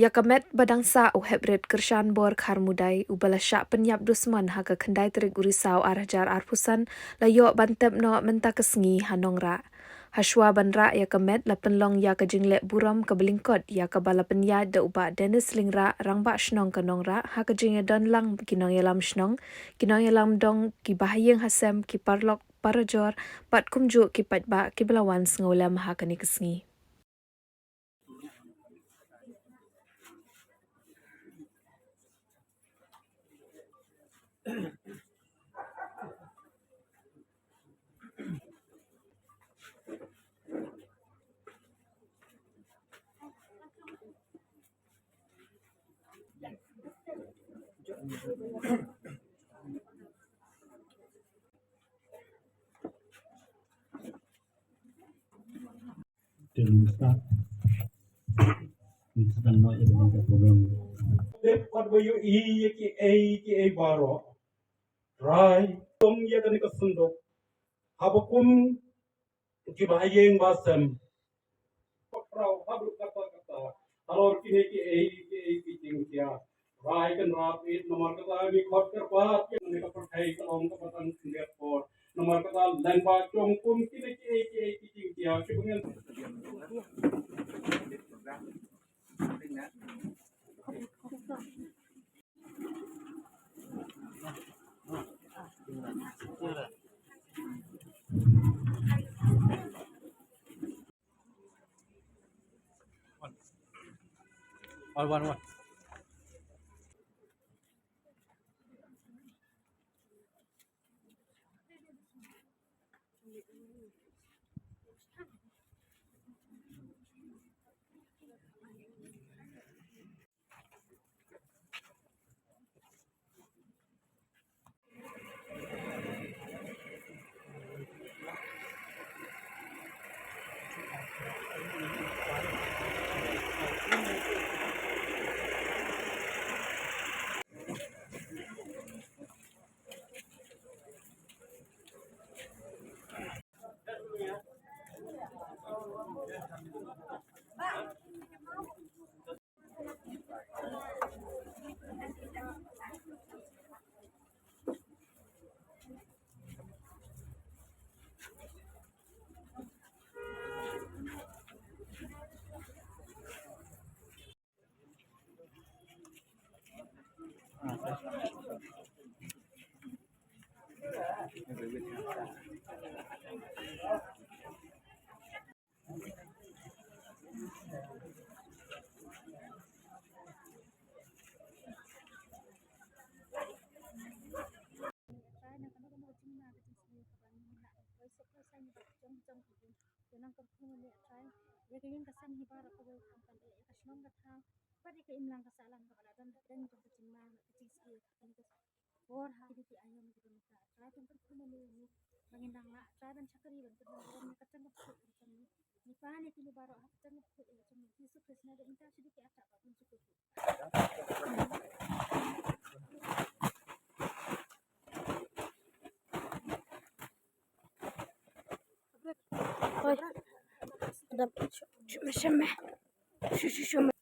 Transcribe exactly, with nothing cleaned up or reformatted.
Ïa ka met ba dang sah, u Heprit Kyrshanbor Kharmudai, uba la shah pynïap dusmon ha ka khyndai tarik u Risaw ar hajar arphew san, la ïoh ban tep noh mynta ka sngi ha Nongrah. Hashwa ban rah ïa ka met, la pynlong ïa ka jingleh burom kaba lyngkot, ïa kaba la pynïaid da u Bah Dennis Lyngrah, Rangbah Shnong ka Nongrah, ha ka jingïadon lang ki nongïalam shnong, ki nongïalam dong, ki bahaïing hasem, ki paralok parajor, bad kumjuh ki paidbah kiba la wan sngewlem ha kane ka sngi. Te mynta ngi sdang noh ïa kane ka program. Tip pat ba ïohi ïa kiei kiei baroh. Trai, tong ïa kane ka synduk. Haba kum kiba ha ïing ba sem. Pynpaw ha bynta kata kata. Halor kine kiei kiei ki jingkhia. Rai kan rap it namar kata ngi khot kyrpad ïa kane ka pyrthei ka long kaba tang khyndiat por. Namar kata lyngba jong kum kine kiei kiei ki jingkhia kiba ngan All one, one. Bor ha kine ki aïom kiba mynta. Trai ban pynkhum ïa ngi ba ngin nang lah, trai ban shakri ban pynlong burom ïa ka jingngeit jong ngi. Ngi pan ïa kine baroh ha ka jingngeit jong ngi. Jisu Khrist, na ka bynta shi dei ki attack ba pynshukor. Oi. Adam, shum, shum, shum, shum.